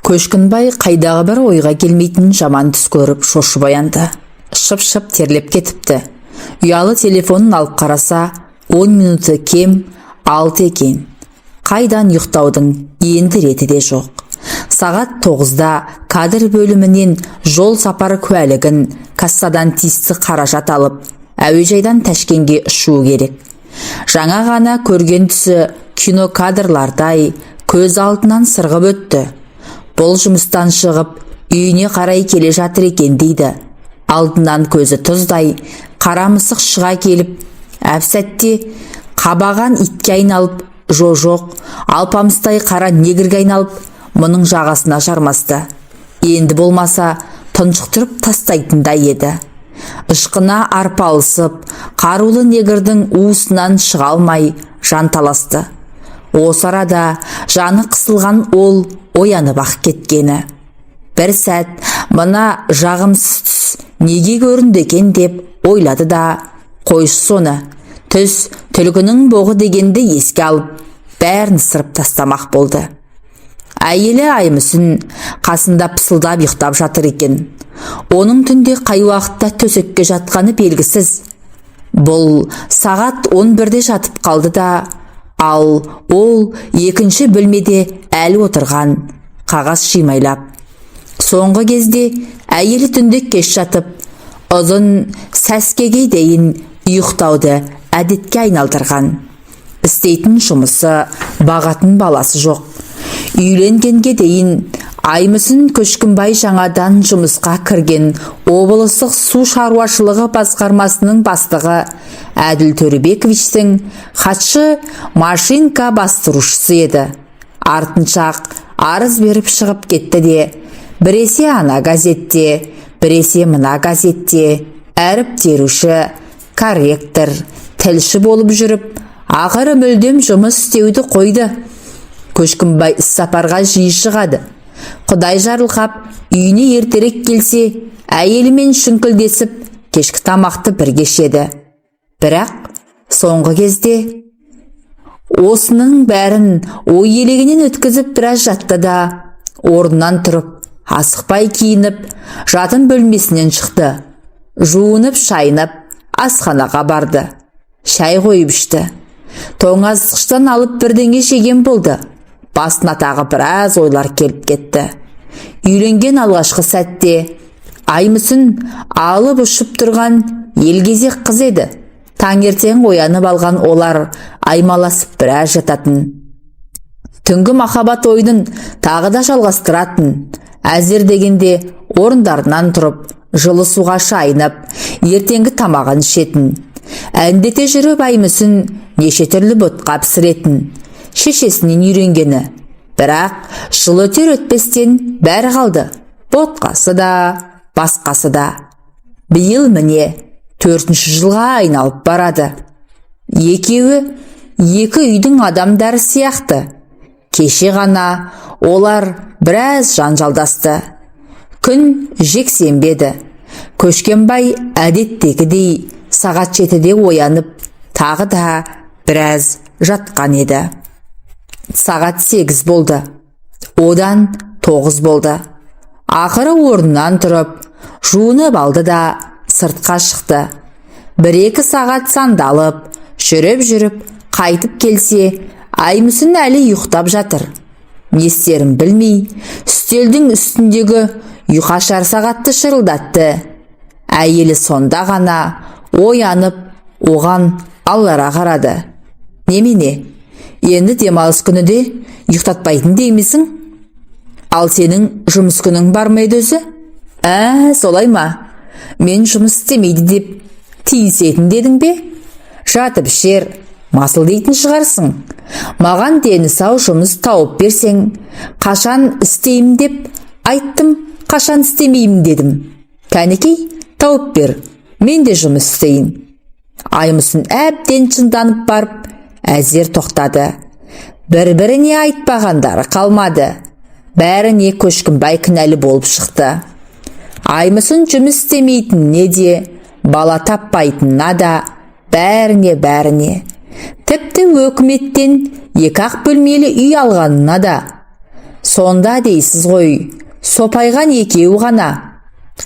Көшкінбай қайдағы бір ойға келмейтін жаман түс көріп шошып оянды. Шып-шып терлеп кетіпті. Ұялы телефонын алып қараса, 10 минуты кем 6 екен. Қайдан ұйықтаудың енді реті де жоқ. Сағат 9-да кадр бөлімінен жол сапар куәлігін, кассадан тиісті қаражат алып, әуежайдан Ташкенге ұшу керек. Жаңа ғана көрген түсі кино кадрлардай көз алдынан сырғып өтті. Бұл жұмыстан шығып, үйіне қарай келе жатыр екен дейді. Алдынан көзі тұздай қара мысық шыға келіп, әп-сәтте қабаған итке айналып, жо-жоқ, алпамыстай қара негрге айналып, мұның жағасына жармасты. Енді болмаса тұншықтырып тастайтындай еді. Ышқына арпалысып, қарулы негрдің уысынан шыға алмай жанталасты. Осы арада жаны қысылған ол оянып ақ кеткені. Бір сәт мына жағымсыз түс неге көрінді екен деп ойлады да, қойшы соны, түс түлкінің боғы дегенді еске алып, бәрін сырып тастамақ болды. Әйелі Аймүсін қасында пысылдап ұйықтап жатыр екен. Оның түнде қай уақытта төсекке жатқаны белгісіз. Бұл сағат 11-де жатып қалды да, ал ол екінші бөлмеде әлі отырған, қағаз шимайлап. Соңғы кезде әйелі түнде кеш жатып, ұзын сәскеге дейін ұйықтауды әдетке айналдырған. Істейтін жұмысы, бағатын баласы жоқ. Үйленгенге дейін Аймүсін Көшкінбай жаңадан жұмысқа кірген облыстық су шаруашылығы басқармасының бастығы Әділ Төребековичтің хатшы машинка бастырушысы еді. Артынша арыз беріп шығып кетті де, біресе ана газетте, біресе мына газетте әріп теруші, корректор, тілші болып жүріп, ақыры мүлдем жұмыс істеуді қойды. Көшкінбай іссапарға жиі шығады. Құдай жарылқап, үйіне ертерек келсе, әйелімен шүңкілдесіп, кешкі тамақты бірге ішеді. Бірақ соңғы кезде осының бәрін ой елегінен өткізіп біраз жатты да, орнынан тұрып, асықпай киініп, жатын бөлмесінен шықты. Жуынып, шайынып, асханаға барды. Шай қойып ішті. Тоңазытқыштан алып бірдеңе жеген болды. Басына тағы біраз ойлар келіп кетті. Үйленген алғашқы сәтте Аймүсін алып ұшып тұрған елгезек қыз еді. Таңертең оянып алған олар аймаласып біраз жататын. Түнгі махаббат ойынын тағы да жалғастыратын. Әзер дегенде орындарынан тұрып, жылы суға шайынып, ертеңгі тамағын ішетін. Әндете жүріп Аймүсін неше түрлі ботқа пісіретін. Шешесінен үйренгені. Бірақ жыл өтер өтпестен бәрі қалды. Ботқасы да, басқасы да. Биыл міне 4-ші жылға айналып барады. Екеуі екі үйдің адамдары сияқты. Кеше ғана олар біраз жанжалдасты. Күн жексенбі еді. Көшкенбай әдеттегідей сағат 7-де оянып, тағы да біраз жатқан еді. Сағат 8 болды. Одан 9 болды. Ақыры орнынан тұрып, жуынып алды да сыртқа шықты. 1-2 сағат сандалып, жүріп-жүріп қайтып келсе, Аймүсін әлі ұйықтап жатыр. Не істерін білмей, үстелдің үстіндегі ұйқашар сағатты шырылдатты. Әйелі сонда ғана оянып, оған алара қарады. Немене, енді демалыс күні де ұйықтатпайтын деймісің? Ал сенің жұмыс күнің бар ма еді өзі? Ә, солай ма? Мен жұмыс істемейді деп тиісетін дедің бе? Жатып ішер, масыл дейтін шығарсың. Маған дені сау жұмыс тауып берсең, қашан істеймін деп айттым, қашан істемеймін дедім. Кәнекей, тауып бер, мен де жұмыс істейін. Аймүсін әбден шынданып барып, әзер тоқтады. Бір-біріне айтпағандары қалмады. Бәріне Көшкінбай кінәлі болып шықты. Аймүсін жұмыс істемейтініне де, бала таппайтынына да, бәріне-бәріне. Тіпті өкіметтен 2 ақ бөлмелі үй алғанына да. Сонда дейсіз ғой, сопайған екеуі ғана.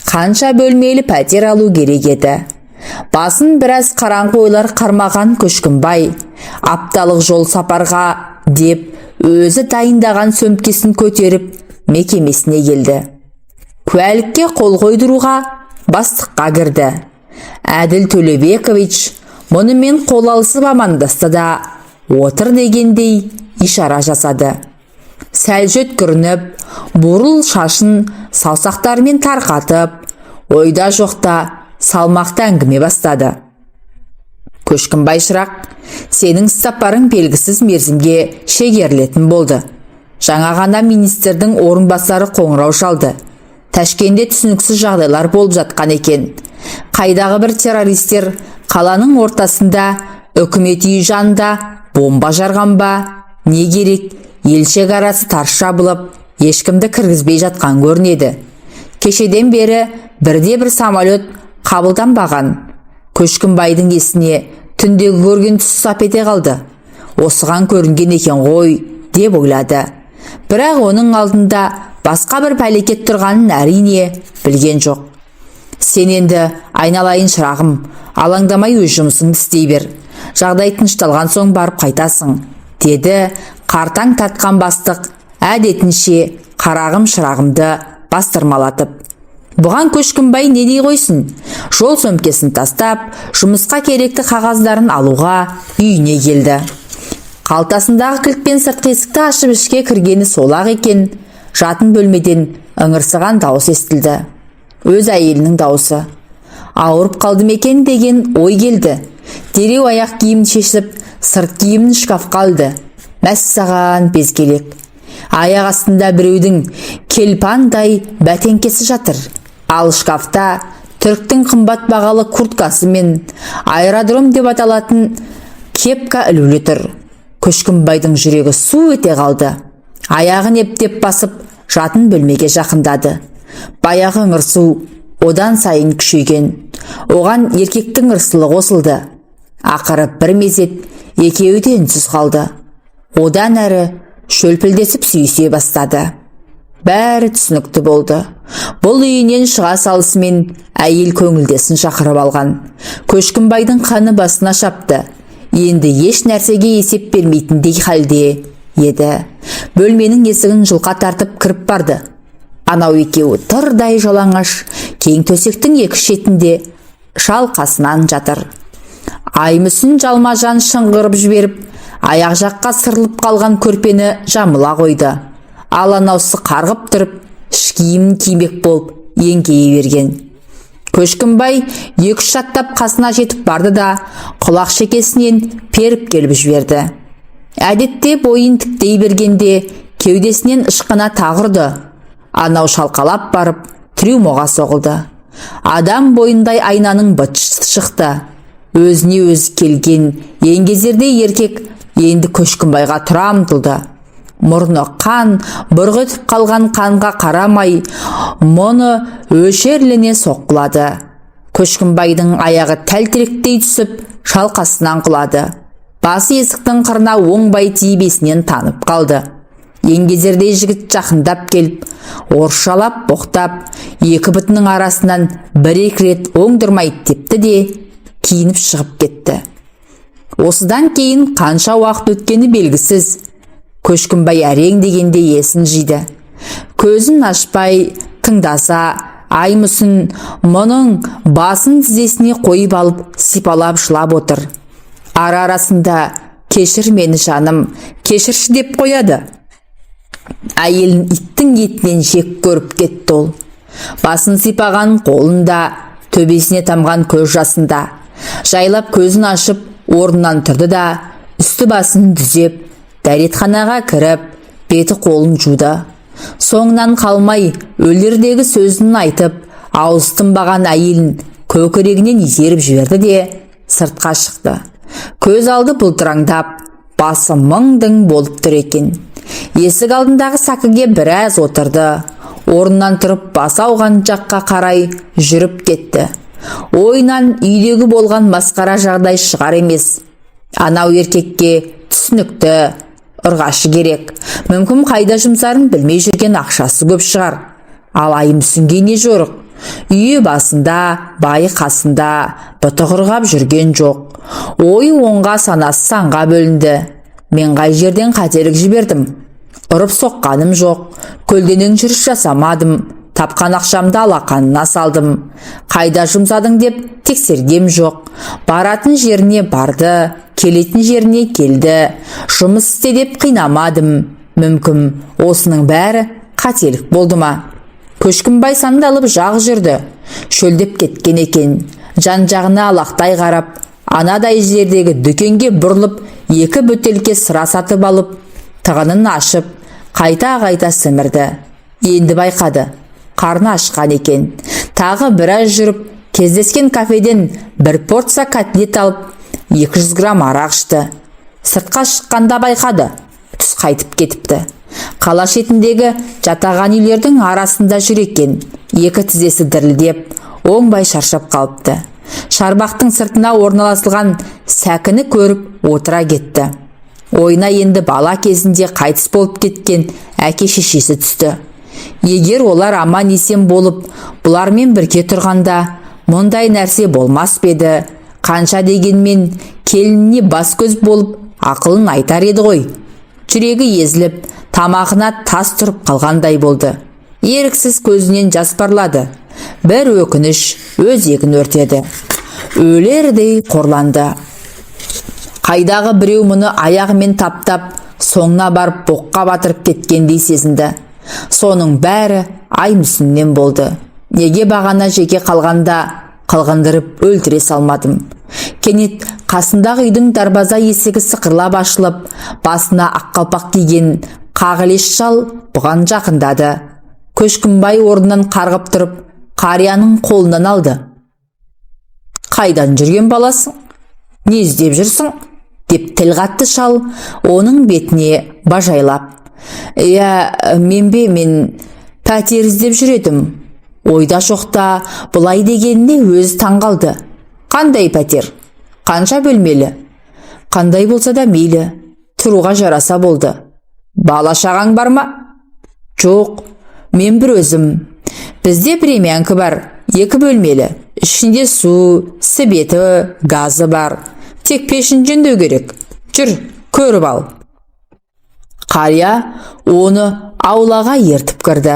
Қанша бөлмелі пәтер алу керек еді. Басын біраз қараңғы ойлар қармаған Көшкінбай апталық жол сапарға деп өзі дайындаған сөмкесін көтеріп мекемесіне келді. Куәлікке қол қойдыруға бастыққа кірді. Әділ Төлебекович мұнымен қол алысып амандасты да, отыр дегендей ишара жасады. Сәл жөткірініп, бурыл шашын саусақтарымен тарқатып, ойда жоқта салмақты әңгіме бастады. Көшкінбай шырақ, сенің іссапарың белгісіз мерзімге шегерілетін болды. Жаңа ғана министрдің орынбасары қоңырау шалды. Ташкенде түсініксіз жағдайлар болып жатқан екен. Қайдағы бір террористер қаланың ортасында үкімет үйі жанында бомба жарған ба, не керек, ел шекарасы тарс жабылып, ешкімді кіргізбей жатқан көрінеді. Кешеден бері бірде бір самолет қабылданбаған. Көшкінбайдың есіне түндегі көрген түсі сап ете қалды. Осыған көрінген екен ғой деп ойлады. Бірақ оның алдында басқа бір пәлекет тұрғанын әрине білген жоқ. Сен енді, айналайын шырағым, алаңдамай өз жұмысыңды істей бер. Жағдай тынышталған соң барып қайтасың, деді қартаң тартқан бастық әдетінше қарағым шырағымды бастырмалатып. Бұған Көшкінбай не дей қойсын? Жол сөмкесін тастап, жұмысқа керекті қағаздарын алуға үйіне келді. Қалтасындағы кілтпен сыртқы есікті ашып ішке кіргені сол-ақ екен, жатын бөлмеден ыңырсыған дауыс естілді. Өз әйелінің дауысы. Ауырып қалды ма екен деген ой келді. Дереу аяқ киімін шешіп, сырт киімін шкафқа ілді. Мәссаған, безгелек. Аяқ астында біреудің келпандай бәтеңкесі жатыр. Ал шкафта түріктің қымбат бағалы курткасы мен аэродром деп аталатын кепка ілулі тұр. Көшкінбайдың жүрегі су ете қалды. Аяғын ептеп басып, жатын бөлмеге жақындады. Баяғы ыңырсу одан сайын күшейген. Оған еркектің ырсылы қосылды. Ақыры бір мезет екеуі де үнсіз қалды. Одан әрі шөлпілдесіп сүйісе бастады. Бәрі түсінікті болды. Бұл үйінен шыға салысымен әйел көңілдесін шақырып алған. Көшкінбайдың қаны басына шапты. Енді еш нәрсеге есеп бермейтіндей халде еді. Бөлменің есігін жұлқа тартып кіріп барды. Анау екеуі тырдай жалаңаш кең төсектің екі шетінде шалқасынан жатыр. Аймүсін жалма-жан шыңғырып жіберіп, аяқ жаққа сырылып қалған көрпені жамыла қойды. Ал анаусы қарғып тұрып, іш киімін кимек болып еңкейе берген. Көшкінбай екі-үш аттап қасына жетіп барды да, құлақ шекесінен періп келіп жіберді. Әдетте бойын тіктей бергенде кеудесінен ышқына тағы ұрды. Анау шалқалап барып трюмоға соғылды. Адам бойындай айнаның быт-шыты шықты. Өзіне өзі келген еңгезердей еркек енді Көшкінбайға тұра ұмтылды. Мұрны қан, бұрқ етіп қалған қанға қарамай, мұны өшерлене соққылады. Көшкінбайдың аяғы тәлтіректей түсіп, шалқасынан құлады. Басы есіктің қырына оңбай тиіп есінен танып қалды. Еңгезердей жігіт жақындап келіп, орысшалап боқтап, екі бұтының арасынан бір-екі рет оңдырмай тепті де, киініп шығып кетті. Осыдан кейін қанша уақыт өткені белгісіз. Көшкінбай әрең дегенде есін жиды. Көзін ашпай тыңдаса, Аймүсін мұның басын тізесіне қойып алып, сипалап жылап отыр. Ара арасында кешір мені жаным, кешірші деп қояды. Әйелін иттің етінен жек көріп кетті ол. Басын сипаған қолында, төбесіне тамған көз жасында. Жайлап көзін ашып, орнынан тұрды да, үсті басын түзеп, дәретханаға кіріп, беті қолын жуды. Соңынан қалмай, өлердегі сөзін айтып, ауыз тынбаған әйелін көкірегінен итеріп жіберді де, сыртқа шықты. Көз алды бұлтыраңдап, басы мың-дың болып тұр екен. Есік алдындағы сәкіге біраз отырды. Орнынан тұрып басы ауған жаққа қарай жүріп кетті. Ойынан үйдегі болған масқара жағдай шығар емес. Анау еркекке түсінікті, Ұрғашы керек. Мүмкін, қайда жұмсарын білмей жүрген ақшасы көп шығар. Ал Аймүсінге не жорық? Үйі басында, байы қасында, бұты құрғап жүрген жоқ. Ойы оңға, санасы санға бөлінді. Мен қай жерден қателік жібердім? Ұрып соққаным жоқ, көлденең жүріс жасамадым, тапқан ақшамды алақанына салдым. Қайда жұмсадың деп тексергем жоқ. Баратын жеріне барды, келетін жеріне келді. Жұмыс істе деп қинамадым. Мүмкін, осының бәрі қателік болды ма? Көшкінбай сандалып жақ жүрді. Шөлдеп кеткен екен. Жан жағына алақтай қарап, анадай жердегі дүкенге бұрылып, екі бөтелке сыра сатып алып, тығынын ашып, қайта-қайта сімірді. Енді байқады, қарны ашқан екен. Тағы біраз жүріп, кездескен кафеден бір порция котлет алып, 200 грамм арақ ішті. Сыртқа шыққанда байқады, түс қайтып кетіпті. Қала шетіндегі жатаған үйлердің арасында жүр екен. Екі тізесі дірілдеп, оңбай шаршап қалыпты. Шарбақтың сыртына орналасылған сәкіні көріп отыра кетті. Ойына енді бала кезінде қайтыс болып кеткен әке шешесі түсті. Егер олар аман есен болып, бұлармен бірге тұрғанда, мұндай нәрсе болмас па еді? Қанша дегенмен келініне бас көз болып, ақылын айтар еді ғой. Жүрегі езіліп, тамағына тас тұрып қалғандай болды. Еріксіз көзінен жас парлады. Бір өкініш өзегін өртеді. Өлердей қорланды. Қайдағы біреу мұны аяғымен таптап, соңына барып боққа батырып кеткендей сезінді. Соның бәрі Аймүсіннен болды. Неге бағана жеке қалғанда қылғындырып өлтіре салмадым? Кенет қасындағы үйдің дарбаза есігі сықырлап ашылып, басына ақ қалпақ киген қағылез шал бұған жақындады. Көшкінбай орнынан қарғып тұрып, қарияның қолынан алды. «Қайдан жүрген баласың? Не іздеп жүрсің?» – деп тіл қатты шал оның бетіне бажайлап. «Иә, мен бе, мен пәтер іздеп жүр едім». Ойда жоқта бұлай дегеніне өзі таңғалды. «Қандай пәтер? Қанша бөлмелі?» «Қандай болса да мейлі, тұруға жараса болды». «Бала шағаң бар ма?» «Жоқ, мен бір өзім». «Бізде времянка бар, екі бөлмелі. Ішінде су, светі, газы бар. Тек пешін жөндеу керек. Жүр, көріп ал». Қария оны аулаға ертіп кірді.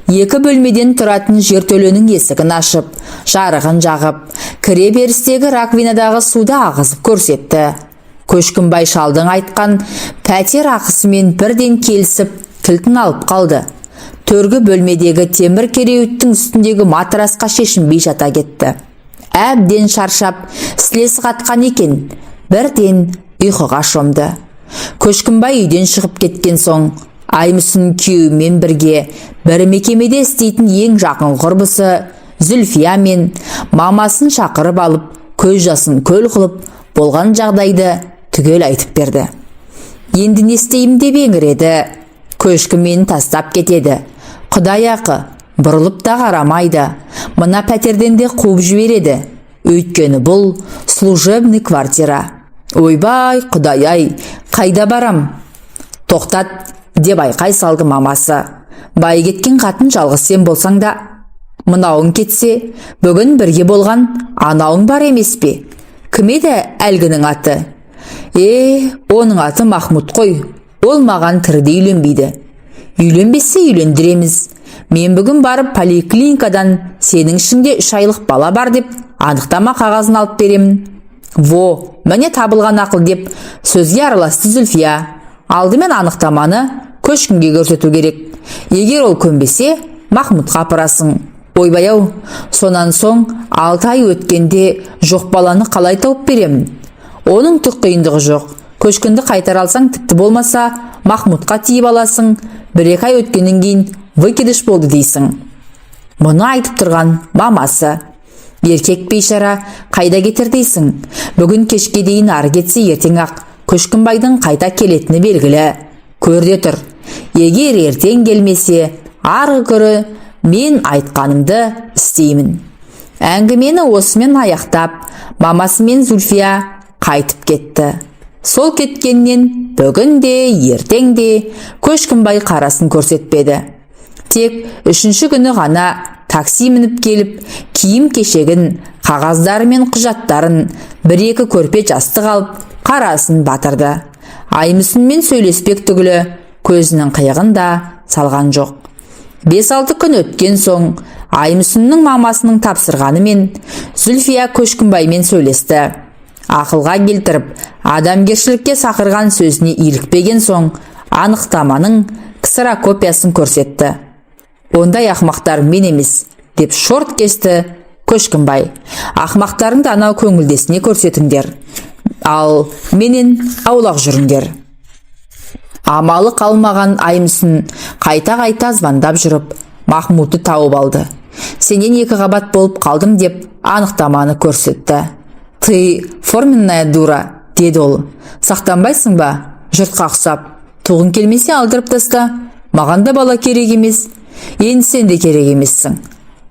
Екі бөлмеден тұратын жертөленің есігін ашып, жарығын жағып, кіре берістегі раковинадағы суды ағызып көрсетті. Көшкінбай шалдың айтқан пәтер ақысымен бірден келісіп, кілтін алып қалды. Төргі бөлмедегі темір кереуеттің үстіндегі матрасқа шешінбей жата кетті. Әбден шаршап, сілесі қатқан екен, бірден ұйқыға шомды. Көшкінбай үйден шығып кеткен соң, Аймүсін күйеуімен бірге бір мекемеде істейтін ең жақын құрбысы Зүлфия мен мамасын шақырып алып, көз жасын көл қылып, болған жағдайды түгел айтып берді. «Енді не істеймін?» – деп еңіреді. «Көшкін мені тастап кетеді. Құдай ақы, бұрылып та қарамайды. Мына пәтерден де қуып жібереді. Өйткені бұл служебный квартира. Ойбай, құдай-ай, қайда барам?» «Тоқтат!» – деп айқай салды мамасы. «Бай кеткен қатын жалғыз сен болсаң да, мынауың кетсе, бүгін бірге болған анауың бар емес пе? Кім еді әлгінің аты?» «Е, оның аты Махмұт қой. Ол маған тірідей үйленбейді». «Үйленбесе, үйлендіреміз. Мен бүгін барып поликлиникадан сенің ішіңде 3 айлық бала бар деп анықтама қағазын алып беремін». «Во, міне табылған ақыл!» – деп сөзге араласты Зүлфия. «Алдымен анықтаманы Көшкінге көрсету керек. Егер ол көнбесе, Махмұтқа апарасың». «Ойбай ау, сонан соң 6 ай өткенде жоқ баланы қалай тауып беремін?» «Оның түк қиындығы жоқ. Көшкінді қайтара алсаң, тіпті болмаса Махмұтқа тиіп аласың. 1-2 ай өткеннен кейін выкидыш болды дейсің». Мұны айтып тұрған мамасы. Еркек бейшара қайда кетер дейсің? Бүгін кешке дейін ары кетсе, ертең ақ Көшкінбайдың қайта келетіні белгілі. Көр де тұр, егер ертең келмесе, арғы күні мен айтқанымды істеймін. Әңгімені осымен аяқтап, мамасы мен Зүлфия қайтып кетті. Сол кеткеннен бүгін де, ертең де Көшкінбай қарасын көрсетпеді. Тек үшінші күні ғана такси мініп келіп, киім кешегін, қағаздары мен құжаттарын, бір-екі көрпе жастық алып, қарасын батырды. Аймүсінмен сөйлеспек түгілі, көзінің қиығын да салған жоқ. 5-6 күн өткен соң Аймүсіннің мамасының тапсырғанымен Зүлфия Көшкінбаймен сөйлесті. Ақылға келтіріп, адамгершілікке сақырған сөзіне илікпеген соң анықтаманың ксерокопиясын көрсетті. «Ондай ақмақтар мен емес», – деп шорт кесті Көшкінбай. «Ақмақтарыңды анау көңілдесіне көрсетіңдер, ал менен аулақ жүріңдер». Амалы қалмаған Аймүсін қайта-қайта звондап жүріп, Махмудты тауып алды. «Сенен екі қабат болып қалдым», – деп анықтаманы көрсетті. «Ты форменная дура», – деді ол. «Сақтанбайсың ба жұртқа ұқсап? Туғың келмесе, алдырып таста. Маған да бала керек емес, енді сен де керек емессің».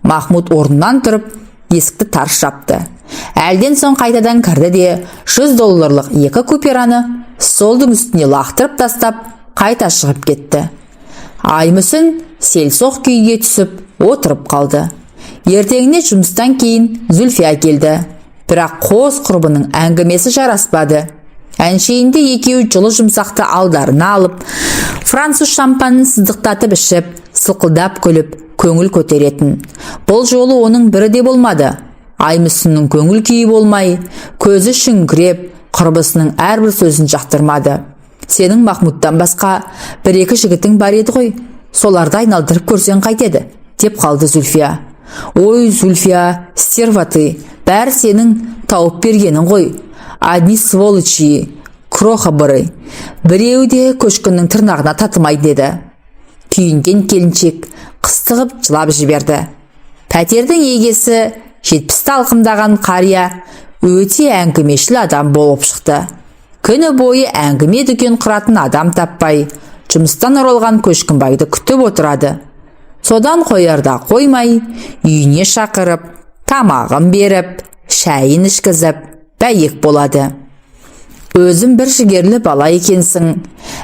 Махмуд орнынан тұрып, есікті тарс жапты. Әлден соң қайтадан кірді де, 100 долларлық екі купюраны столдың үстіне лақтырып тастап, қайта шығып кетті. Аймүсін селсоқ күйге түсіп отырып қалды. Ертеңіне жұмыстан кейін Зүлфия келді. Бірақ қос құрбының әңгімесі жараспады. Әншейінде екеуі жылы жұмсақты алдарына алып, француз шампанын сыздықтатып ішіп, сылқылдап күліп, көңіл көтеретін. Бұл жолы оның бірі де болмады. Аймүсіннің көңіл күйі болмай, көзі шүңкіреп, құрбысының әрбір сөзін жақтырмады. «Сенің Махмудтан басқа бір-екі жігітің бар еді ғой, соларды айналдырып көрсең қайтеді?» – деп қалды Зүлфия. «Ой, Зүлфия, стерва ты, бәрі сенің тауып бергенің ғой. Одни сволочи, крохоборы, біреуі де Көшкіннің тырнағына татымайды», – деді. Күйінген келіншек қыстығып жылап жіберді. Пәтердің егесі, 70-ті алқымдаған қария, өте әңгімешіл адам болып шықты. Күні бойы әңгіме дүкен құратын адам таппай, жұмыстан оралған Көшкінбайды күтіп отырады. Содан қоярда қоймай, үйіне шақырып, тамағын беріп, шайын ішкізіп, бәйек болады. «Өзім бір жігерлі бала екенсің.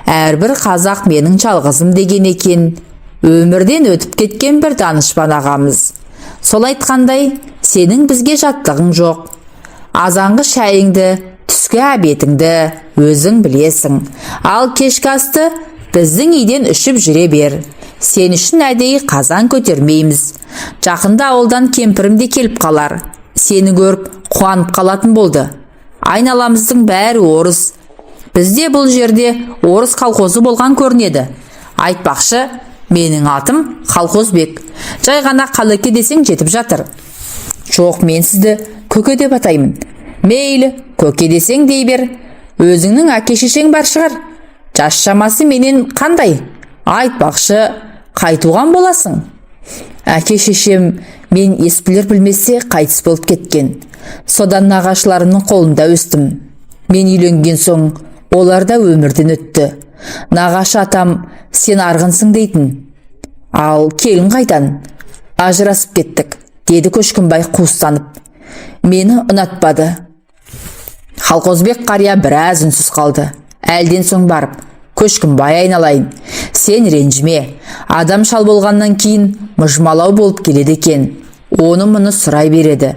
Әрбір қазақ менің жалғызым деген екен өмірден өтіп кеткен бір данышпан ағамыз. Сол айтқандай, сенің бізге жаттығың жоқ. Азанғы шайыңды, түскі обедіңді өзің білесің. Ал кешкі асты біздің үйден ішіп жүре бер. Сен үшін әдейі қазан көтермейміз. Жақында ауылдан кемпірім де келіп қалар. Сені көріп қуанып қалатын болды. Айналамыздың бәрі орыс. Бізде бұл жерде орыс колхозы болған көрінеді. Айтпақшы, менің атым Колхозбек. Жай ғана Қалеке десең, жетіп жатыр». «Жоқ, мен сізді көке деп атаймын». «Мейлі, көке десең, дей бер. Өзіңнің әке шешең бар шығар? Жас шамасы менен қандай? Айтпақшы, қай туған боласың?» «Әке шешем мен ес білер білместе қайтыс болып кеткен. Содан нағашыларымның қолында өстім. Мен үйленген соң олар да өмірден өтті. Нағашы атам сен арғынсың дейтін». «Ал келін қайдан?» «Ажырасып кеттік», – деді Көшкінбай қуыстанып. «Мені ұнатпады». Халқозбек қария біраз үнсіз қалды. Әлден соң барып: «Көшкінбай айналайын, сен ренжіме. Адам шал болғаннан кейін мыжмалау болып келеді екен. Оны мұны сұрай береді.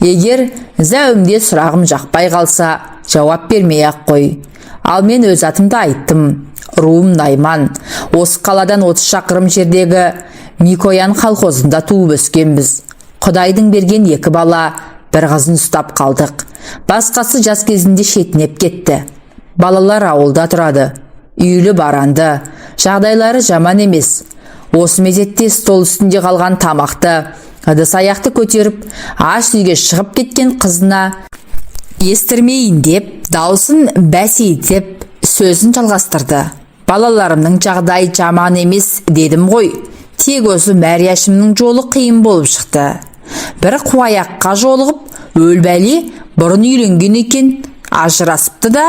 Егер зәуімде сұрағым жақпай қалса, жауап бермей ақ қой. Ал мен өз атымды айттым. Руым найман. Осы қаладан 30 шақырым жердегі Микоян колхозында туып өскенбіз. Құдайдың берген екі бала, бір қызын ұстап қалдық. Басқасы жас кезінде шетінеп кетті. Балалар ауылда тұрады. Үйлі баранды, жағдайлары жаман емес». Осы мезетте стол үстінде қалған тамақты, ыдыс аяқты көтеріп, ас үйге шығып кеткен қызына естірмейін деп, даусын бәсейтіп сөзін жалғастырды: «Балаларымның жағдайы жаман емес дедім ғой. Тек осы Мәрияшымның жолы қиын болып шықты. Бір қуаяққа жолығып, өлбәле, бұрын үйленген екен, ажырасыпты да,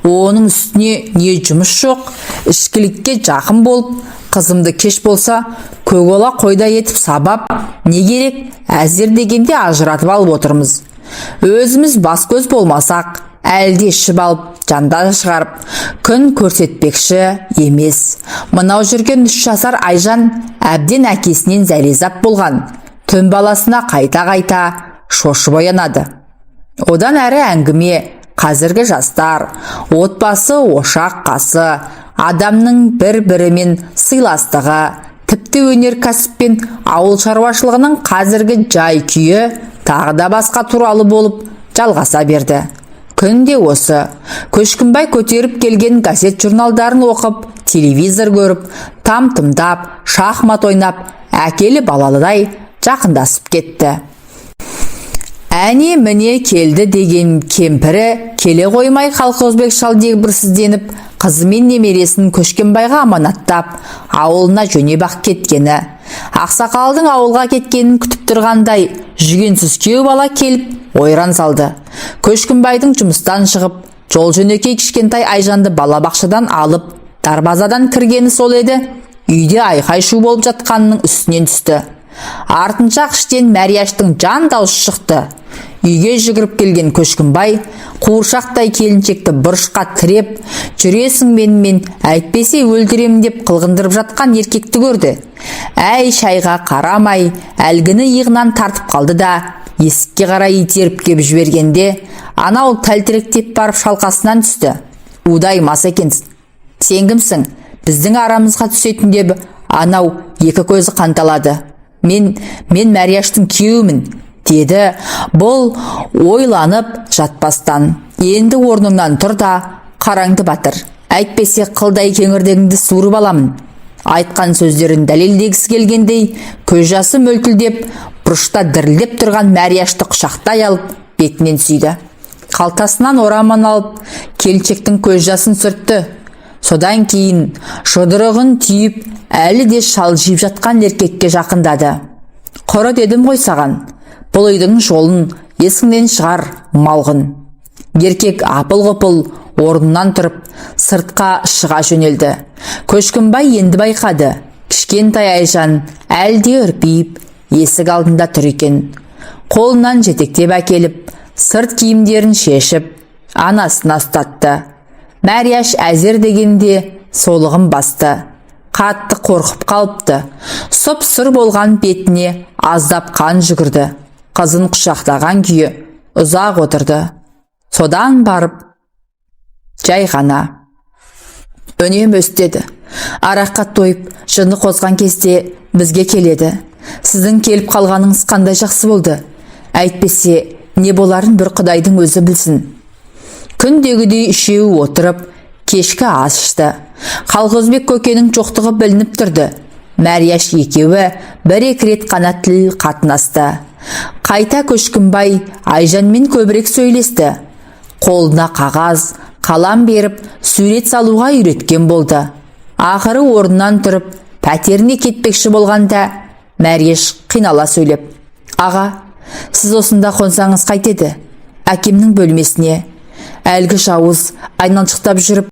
оның үстіне не жұмыс жоқ, ішкілікке жақын болып, қызымды кеш болса көк қойдай етіп сабап, не керек, әзер дегенде ажыратып алып отырмыз. Өзіміз бас көз болмасақ, әлде ішіп алып жандал шығарып, күн көрсетпекші емес. Мынау жүрген 3 жасар Айжан әбден әкесінен зәрезап болған. Түн баласына қайта-қайта шошып оянады. Одан әрі әңгіме қазіргі жастар, отбасы, ошақ қасы, адамның бір-бірімен сыйластығы, тіпті өнеркәсіп пен ауыл шаруашылығының қазіргі жай-күйі, тағы да басқа туралы болып жалғаса берді. Күнде осы Көшкінбай көтеріп келген газет журналдарын оқып, телевизор көріп, там-тұмдап, шахмат ойнап, әкелі балалыдай жақындасып кетті. Әне міне келді деген кемпірі келе қоймай, Қалқозбек шал дегбірсізденіп, қызы мен немересін Көшкенбайға аманаттап, ауылына жөнеп-ақ кеткені. Ақсақалдың ауылға кеткенін күтіп тұрғандай, жүгенсіз күйеу бала келіп ойран салды. Көшкінбайдың жұмыстан шығып, жол жөнекей кішкентай Айжанды балабақшадан алып, дарбазадан кіргені сол еді, үйде айқай шу болып жатқанының үстінен түсті. Артынша іштен Мәрияштың жан даусы шықты. Үйге жүгіріп келген Көшкінбай қуыршақтай келіншекті бұрышқа тіреп, жүресің менімен, әйтпесе өлтіремін деп қылғындырып жатқан еркекті көрді. Әй шайға қарамай, әлгіні иығынан тартып қалды да, есікке қарай итеріп кеп жібергенде, анау тәлтіректеп барып шалқасынан түсті. Удай мас екенсің, сен кімсің біздің арамызға түсетін, деп анау екі көзі қанталады. Мен Мәрияштың күйеуімін, деді бұл ойланып жатпастан. Енді орныңнан тұр да, қараңды батыр, әйтпесе қылдай кеңірдегіңді суырып аламын. Айтқан сөздерін дәлелдегісі келгендей, көз жасы мөлтілдеп, бұрышта дірілдеп тұрған Мәрияшты құшақтай алып, бетінен сүйді. Қалтасынан ораман алып, келіншектің көз жасын сүртті. Содан кейін жұдырығын түйіп, әлі де шалжиып жатқан еркекке жақындады. Құры дедім ғой саған, бұл үйдің жолын есіңнен шығар, малғұн. Еркек апыл-ғұпыл орнынан тұрып, сыртқа шыға жөнелді. Көшкінбай енді байқады, кішкентай Айжан әлі де үрпиіп есік алдында тұр екен. Қолынан жетектеп әкеліп, сырт киімдерін шешіп, анасына ұстатты. Мәрияш әзер дегенде солығын басты. Қатты қорқып қалыпты. Сұп сұр болған бетіне аздап қан жүгірді. Қызын құшақтаған күйі ұзақ отырды. Содан барып жай ғана: «Үнемі өстеді. Араққа тойып, жыны қозған кезде бізге келеді. Сіздің келіп қалғаныңыз қандай жақсы болды. Әйтпесе не боларын бір құдайдың өзі білсін». Күндегідей үшеуі отырып кешкі ас ішті. Қалқозбек көкенің жоқтығы білініп тұрды. Мәрияш екеуі бір-екі рет қана тіл қатынасты. Қайта Көшкінбай Айжанмен көбірек сөйлесті. Қолына қағаз, қалам беріп, сурет салуға үйреткен болды. Ақыры орнынан тұрып, пәтеріне кетпекші болғанда, Мәрияш қинала сөйлеп: «Аға, сіз осында қонсаңыз қайтеді? Әкемнің бөлмесіне әлгі жауыз айналшықтап жүріп